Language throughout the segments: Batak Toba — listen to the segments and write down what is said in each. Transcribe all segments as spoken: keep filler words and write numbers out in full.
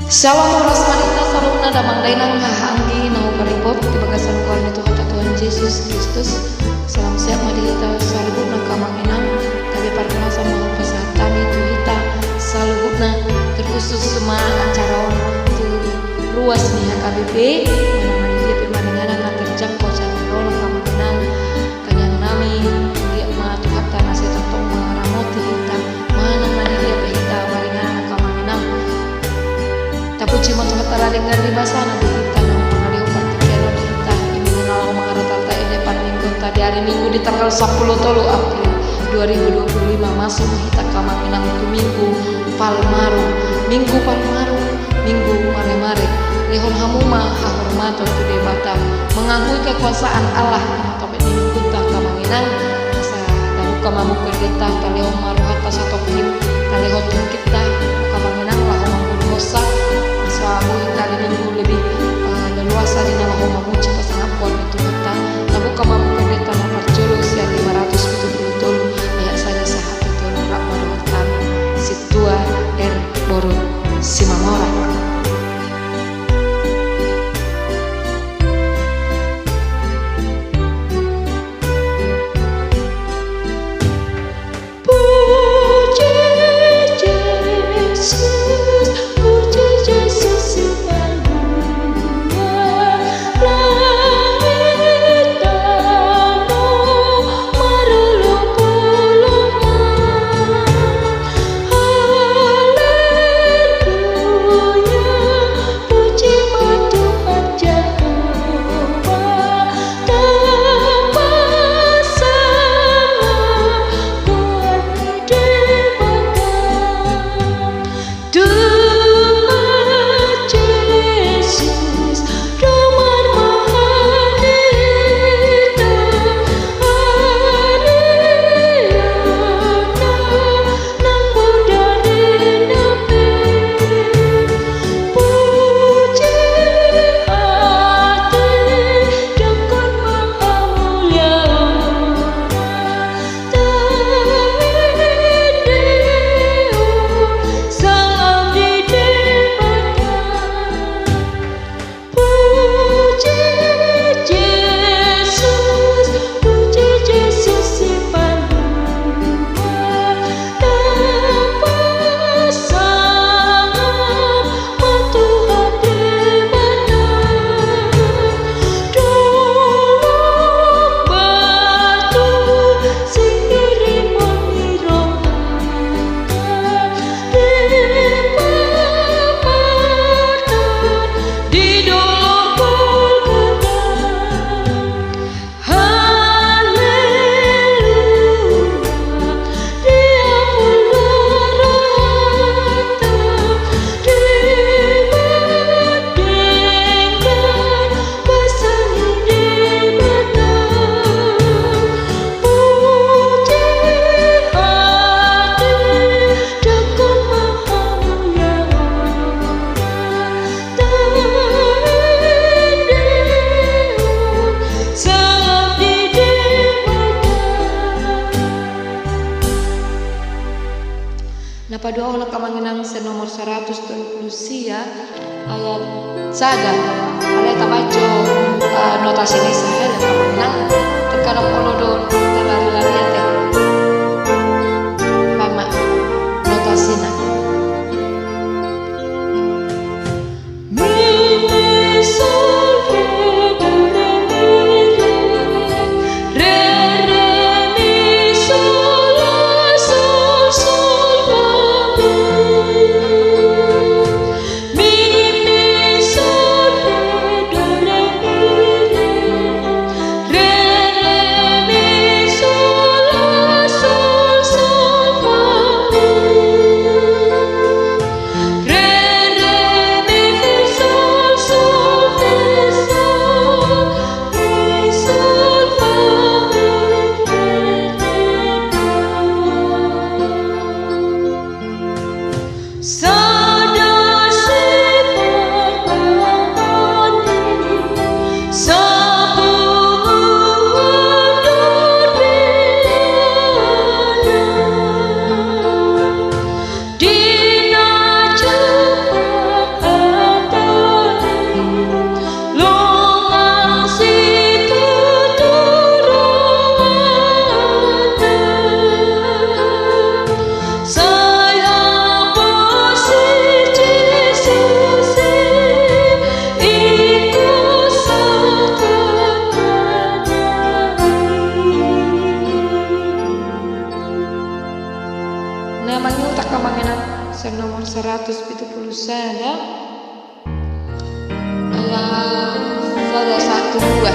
Syalom, horas ma di hita saluhutna damang dainang, haha anggi na huparibot di bagasan goar ni Tuhanta Tuhan Jesus Kristus. Salam sehat ma di hita saluhutna angka amang inang. Tabe parhorasan ma hupasahat hami tu hita saluhutna, terkhusus ma acara on tu ruas ni H K B P, manang na di dia pe maringanan na terjangkau sian jolo, angka amang inang. Tangiang nami, liat ma Tuhanta na sai tongtong mangaramoti hita, manang na di dia pe hita maringanan, angka amang inang. Tapuji ma Tuhanta na denggan ni basana di hita, na mangalehon partingkian on di hita, ima na laho mangarata-rata ende parmingguonta di ari Minggu di tanggal sampulu tolu April dua ribu dua puluh lima, masuk ma hita, angka amang inang, tu Minggu Palmarum. Minggu Palmarum, Minggu maremare. Lehon hamu ma hahormaton tu Debata, mengakui kekuasaan Allah di topet ni minggunta, angka amang inang. Asa tabuka ma buku endenta, talehon ma rohanta satongkin, talehon tingkinta, angka amang inang, laho manggogosa, asa boi hita di Minggu lebih, eh, leluasa di na laho mamuji pasangap goar ni Tuhanta. Tabuka ma buku endenta na parjolo sian lima ratus pitu pulu tolu, ayat sada sahat tu tolu, rap ma dohot hami. Sintua R. Boru Simamora. Puji Jesus, puji Jesus, si palua langit tano marolopolop ma. Haleluya, puji ma Tuhan Jahowa, tapasalam goar ni Debata. Tuhan Jesus, dumar ma hita, haleluya, nang bodari na pe. Puji hati, dangkon ma hamuliaonna, tangiang ni roha, salam di Debata. Puji Jesus, puji Jesus, si palua tapasalam ma Tuhan Debata. Dolok batu singkirimon ni rohanta, dipapartan di dolok Golgota. Haleluya, diapul ma rohanta, dibandingkan basa ni Debata. Puji hati, dangkon ma hamuliaonna, tangiang ni roha, salam di Debata. Na paduahon, angka amang inang, sian nomor saratus tolu pulu sia, ayat sada. Alai tabaco, eh, notasi na i sahat, angka amang inang. Tingki na olo do talari-lari ate. Baen ma notasina. Mi, mi, sol, re, do, re, mi, re. Re, re, mi, sol, la, sol, sol, fa, mi. Mi, mi, sol, re, do, re, mi, re. Re, re, mi, sol, la, Sada, ayat sada sahat tu dua.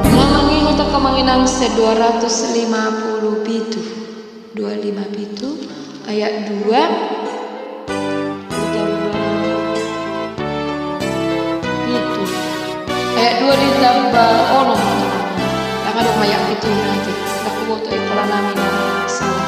Mangingot angka amang inang, se dua ratus lima puluh pitu. Dua lima pitu, ayat dua ditamba pitu. Ayat dua ditamba onom. Ndang adong ma ayat pitu nanti. Ndang huboto i pola nami na salah.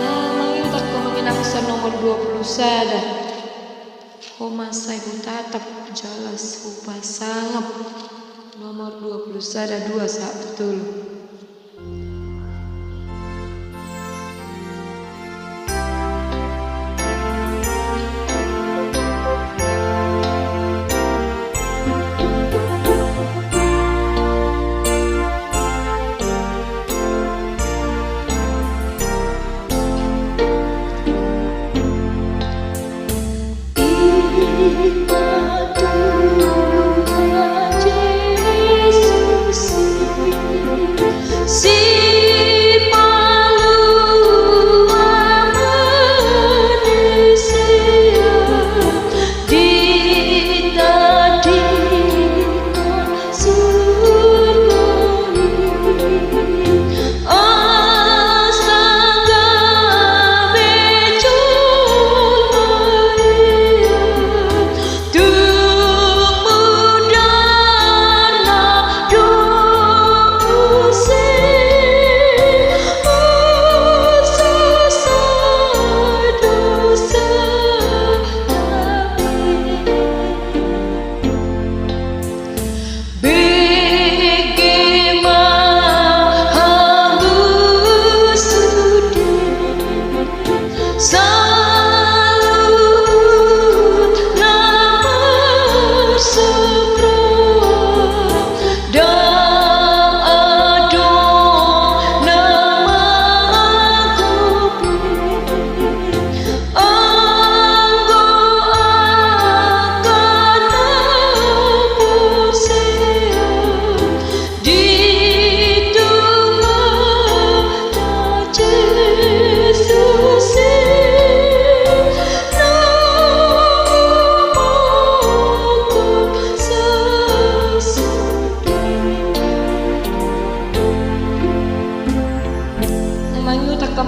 Mangingot angka amang inang, se nomor dua puluh sada. Ho ma sai hutatap jala hupasangap. Nomor dua puluh sada, dua sahat tu tolu.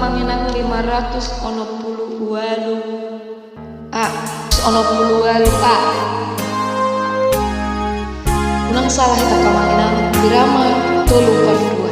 Amang inang lima ratus onom pulu ualu A. Onom pulu ualu A. Unang salah hita amang inang, irama tolu opat dua.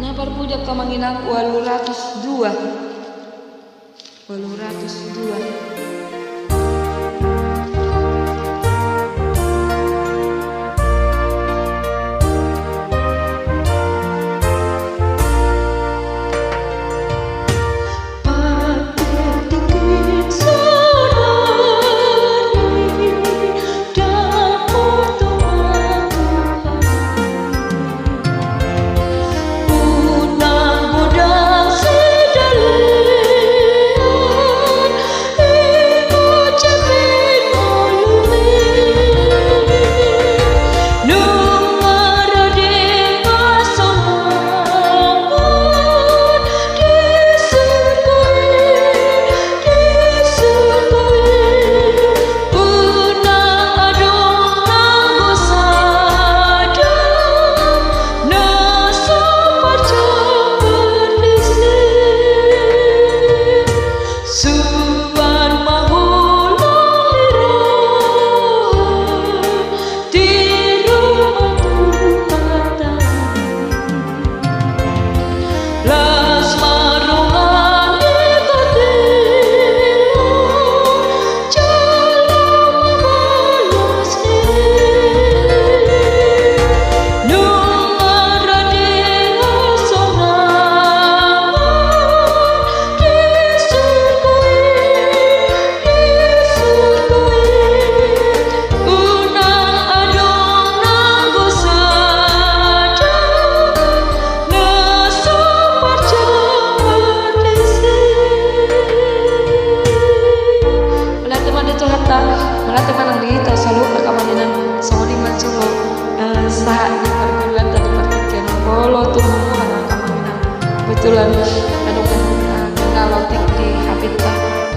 Na parpudi amang inang ualu ratus dua. Ualu ratus dua. Mauliate ma di Tuhanta, mauliate ma nang di hita saluhutna amang inang, songon i ma jolo, eh, sahat ni parguru nami di partingkian on, molo tung hamu amang inang. Kebetulan adong, eh, tinggal otik di H P-ta.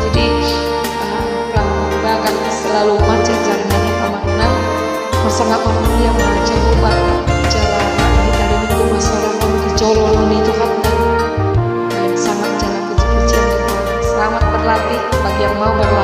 Jadi, eh, pelan banget, selalu macet jaringannya amang inang. Masa nggak pernah dia macet, lupa jalan di hari Minggu masalah di jolo on itu kan. Dan sangat jalan kecil-kecil gitu. Selamat berlatih bagi yang mau baru